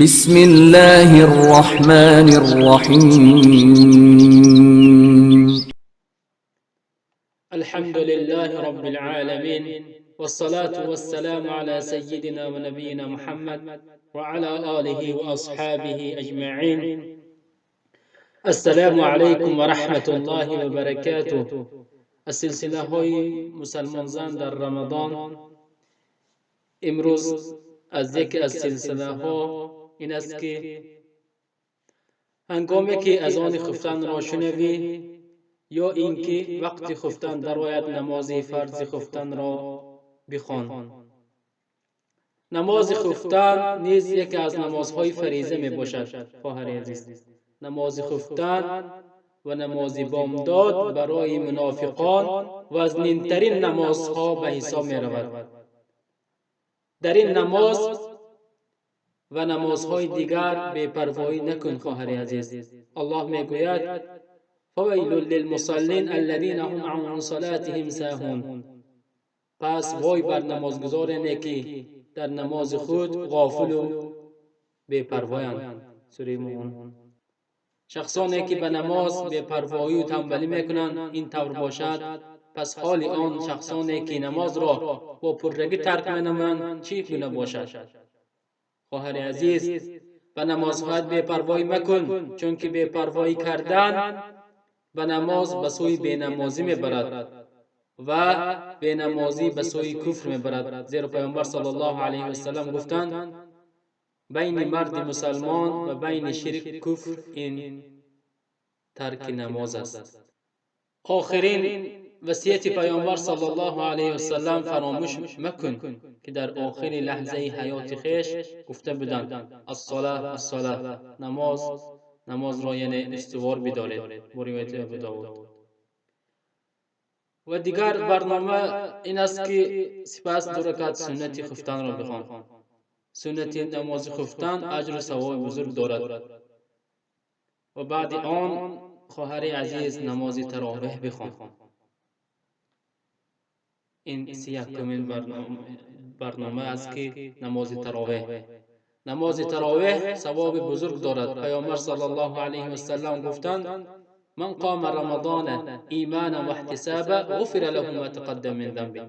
بسم الله الرحمن الرحيم. الحمد لله رب العالمين، والصلاة والسلام على سيدنا ونبينا محمد وعلى آله وأصحابه أجمعين. السلام عليكم ورحمة الله وبركاته. Аз силсилаҳои мусалмонзан дар Рамадон имрӯз аз яке аз силсилаҳо ин аст, ки ҳангоме ки азони хуфтанро шунавӣ ё ин ки вақти хуфтан дарояд, намози фарзи хуфтанро бихон. Намози хуфтан низ яке аз намозҳои фариза мебошад. Хоҳари азиз, намози хуфтан ва намози бомдод барои мунофиқон вазнинтарин намозҳо ба ҳисоб меравад. Дар ин намоз ва намозҳои дигар бепарвоӣ накун, хоҳари азиз. Аллоҳ мегӯяд: فویل للمصلین الذین هم عن صلاتهم ساهون. Пас вой бар намозгузоране, ки дар намози худ ғофилу бепарвоянд. Сураи Муъминун. Шахсоне ки ба намоз бепарвоию танбалӣ мекунанд, ин тавр бошад, пас ҳоли он шахсоне, ки намозро бо пуррагӣ тарк менамоянд, чӣ гуна бошад? Хоҳари азиз, ба намозҳоят бепарвоӣ макун, чунки бепарвоӣ кардан ба намоз ба сӯи бенамозӣ мебарад ва бенамозӣ ба сӯи куфр мебарад. Зеро Паёмбар саллаллоҳу алайҳи васалам гуфтанд: байни марди мусалмон ва байни ширк, куфр ин тарки намоз аст. Охирин васияти Паёмбар саллаллоҳу алайҳи васалам фаромӯш макун, ки дар охири лаҳзаи ҳаёти хеш гуфта буданд: الصلاة، الصلاة. Намоз, намозро, яъне устувор бидоред. Бо ривояти Абу Довуд. Ва дигар барнома ин аст, ки сипас ду ракат суннати хуфтанро бихон. Суннати намози хуфтан аҷру савоби бузург дорад. Ва баъди он, хоҳари азиз, намози таровеҳ бихон. Ин 31-умин барнома аст, ки намози таровеҳ. Намози таровеҳ савоби бузург дорад. Паёмбар саллаллоҳу алайҳи васалам гуфтанд: من قام رمضان إيمانا واحتسابا غفر له ما تقدم من ذنبه.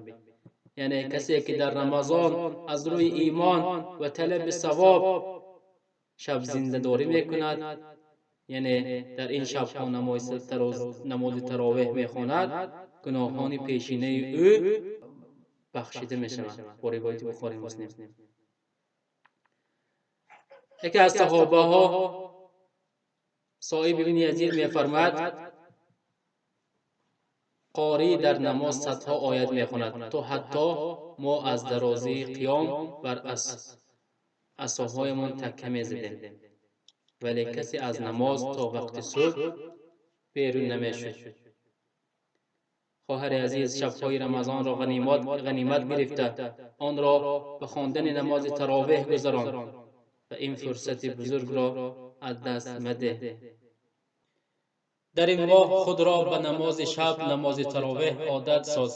Яъне касе ки дар Рамазон аз рӯи имон ва талаби савоб шаб зиндадорӣ мекунад, яъне дар ин шабҳо намози таровеҳ мехонад, гуноҳони пешинаи ӯ бахшида мешаванд. Бо ривояти Бухори, Муслим. Яке аз саҳобаҳо, Соиб ибни Язид, мефармояд: қорӣ дар намоз садҳо оят мехонад, то ҳатто мо аз дарозии қиём бар асоҳоямон такка мезадем, вале касе аз намоз то вақти субҳ берун намешуд. Хоҳари азиз, шабҳои Рамазонро ғанимат гирифта, онро ба хондани намози таровеҳ гузарон ва ин фурсати бузургро аз даст мадеҳ. Дар ин моҳ худро ба намози шаб, намози таровеҳ одат соз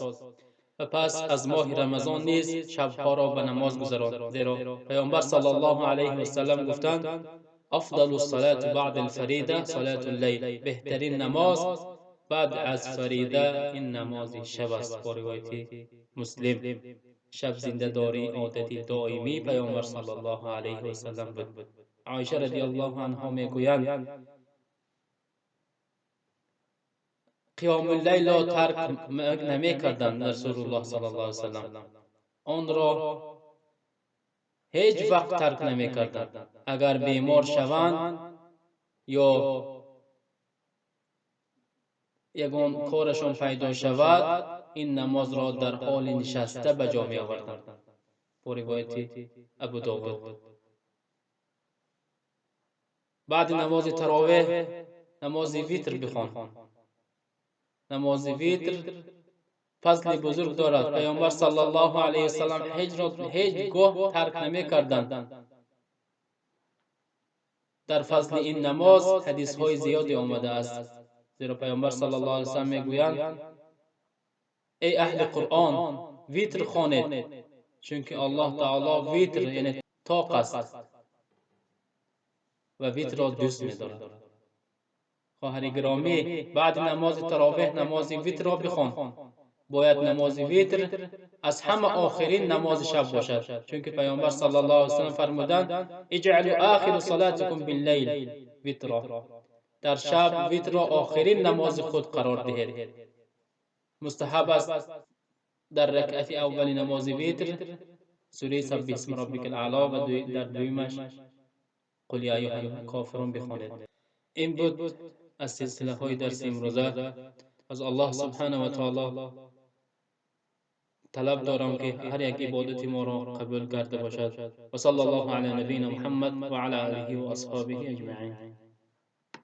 ва пас аз моҳи Рамазон низ шабҳоро ба намоз гузарон. Зеро Паёмбар саллаллоҳу алайҳи васалам гуфтанд: أفضل الصلاة بعد الفريضة صلاة الليل. Беҳтарин намоз баъд аз фарида ин намози шаб аст. Бо ривояти Муслим. Шаб зиндадорӣ одати доимии Паёмбар саллаллоҳу алайҳи васалам буд. Оиша радиаллоҳу анҳо мегӯянд: қиёмуллайлро тарк намекарданд Расулуллоҳ саллаллоҳу алайҳи васалам, онро ҳеҷ вақт тарк намекарданд. Агар бемор шаванд ё ягон корашон пайдо шавад, ин намозро дар ҳоли нишаста ба ҷо меоварданд. Бо ривояти Абу Довуд. Баъди намози таровеҳ намози витр бихон. Намози витр фазли бузург дорад. Паёмбар саллаллоҳу алайҳи васалам ҳеҷ гоҳ тарк намекарданд. Дар фазли ин намоз ҳадисҳои зиёде омадааст. Зеро Паёмбар саллаллоҳу алайҳи васалам мегӯянд: эй аҳли Қуръон, витр хонед, чунки Аллоҳ таоло витр, яъне тоқ аст. ва витрро дӯст медорад. Хоҳари гиромӣ, баъди намози таровеҳ намози витрро бихон. Бояд намози витр аз ҳама охирин намози шаб бошад, чунки Паёмбар саллаллоҳу алайҳи васаллам фармуданд: اجعلوا آخر صلاتكم بالليل وترا. Дар шаб витрро охирин намози худ қарор диҳед. Мустаҳаб аст дар ракъати аввали намози витр сураи سبح اسم ربك الأعلى ва дар дуюмаш قل يا أيها الكافرون бихонед. Ин буд аз силсилаҳои дарси имрӯза. Аз Аллоҳ субҳана ва таоло талаб дорам, ки ҳар як ибодати моро қабул карда бошад. وصلى الله على نبينا محمد وعلى آله وأصحابه أجمعين.